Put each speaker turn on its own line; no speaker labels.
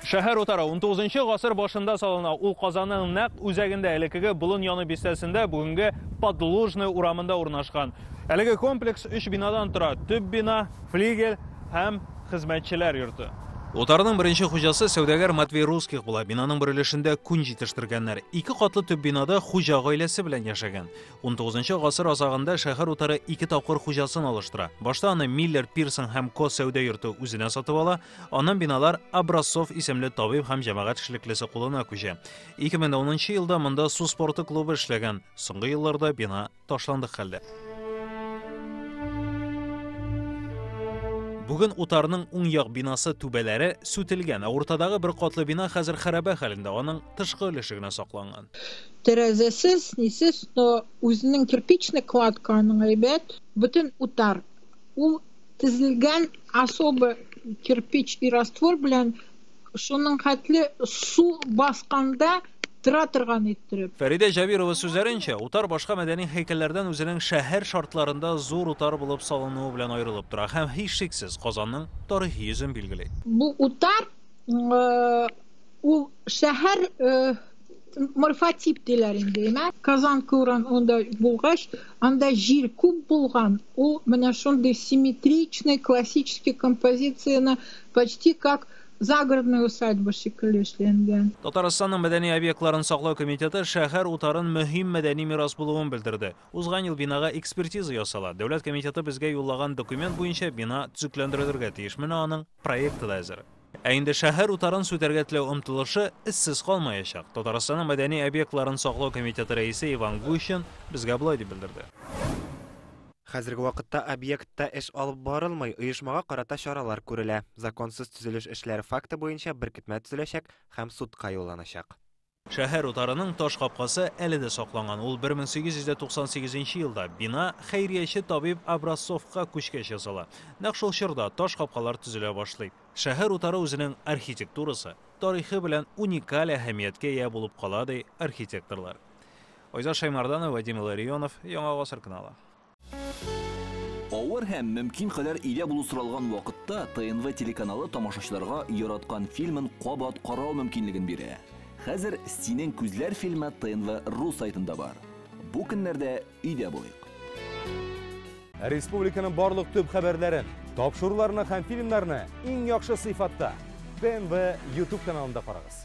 Шәһәр утары 19 гасыр башында салына. Ул Казанның нәкъ үзәгендә, элеккеге Болын яны бистәсендә, бүгенге Подлужный урамында урнашкан. Әлеге комплекс 3 бинадан тора: төп бина, флигель һәм хезмәтчеләр йорты. Утарның беренче хуҗасы сәүдәгәр Матвей Русских була. Бинаның бер өлешендә күн җитештергәннәр. Ике катлы төп бинада хуҗа гаиләсе белән яшәгән. 19 гасыр азагында шәһәр утары ике тапкыр хуҗасын алыштыра. Башта аны Миллер, Пирсон һәм Ко сәүдә йорты үзенә сатып ала, аннан биналар Образцов исемле табиб һәм җәмәгать эшлеклесе кулына күчә. 2010 елда монда су спорты клубы эшләгән. Соңгы елларда бина ташландык хәлдә. Бүген утарның уң як бинасы түбәләре сүтелгән, ә уртадагы бер катлы бина хәзер хәрабә хәлендә, аның тышкы өлеше генә сакланган.
Тәрәзәсез, нисез, но үзенең кирпичный кладка аның әйбәт. Бөтен утар ул тезелгән особо кирпич и раствор белән, шуның хәтле су басканда тора торган иттереп.
Фәридә Җабирова сүзләренчә, утар башка мәдәни һәйкәлләрдән үзенең шәһәр шартларында зур утар булып салынуы белән аерылып тора һәм һичшиксез Казанның тарихи йөзен билгели.
Бу утар ул шәһәр морфотип диләр инде, әйме? Казанка урамында булгач, анда җир күп булган, ул менә шундый симметричный классический композицияне почти как загородная усадьба шикелле эшләнгән.
Татарстанның мәдәни объектларын саклау комитеты шәһәр утарын мөһим мәдәни мирас булуын белдерде. Узган ел бинага экспертиза ясала. Дәүләт комитеты безгә юллаган документ буенча бина төзекләндерелергә тиеш. Менә аның проекты да әзер. Ә инде шәһәр утарын сүтәргә теләү омтылышы эзсез калмаячак. Татарстанның мәдәни объектларын саклау комитеты рәисе Иван Гущин безгә болай дип белдерде.
Хәзерге вакытта объектта эш алып барылмый, оешмага карата чаралар күрелә. Законсыз төзелеш эшләре факты буенча беркетмә төзеләчәк һәм судка юлланачак.
Шәһәр утарының таш капкасы әле дә сакланган. Ул 1898 елда бина хәйрияче табиб Образцовка күчкәч ясала. Нәкъ шул чорда таш капкалар төзелә башлый. Шәһәр утары үзенең архитектурасы, тарихы белән уникаль әһәмияткә ия булып кала, ди архитекторлар. Айзат Шаймарданов, Вадим Илларионов, Яңа Гасыр каналы.
Авыр һәм мөмкин кадәр өйдә булу соралган вакытта ТНВ телеканалы тамашачыларга яраткан фильмын кабат карау мөмкинлеген бирә. Хәзер Синең күзләр фильмы ТНВ ру сайтында бар. Бу көннәрдә өйдә булыйк.
Республиканың барлык төп хәбәрләрен, тапшыруларны һәм фильмнарны иң яхшы сыйфатта ТНВ YouTube каналында карагыз.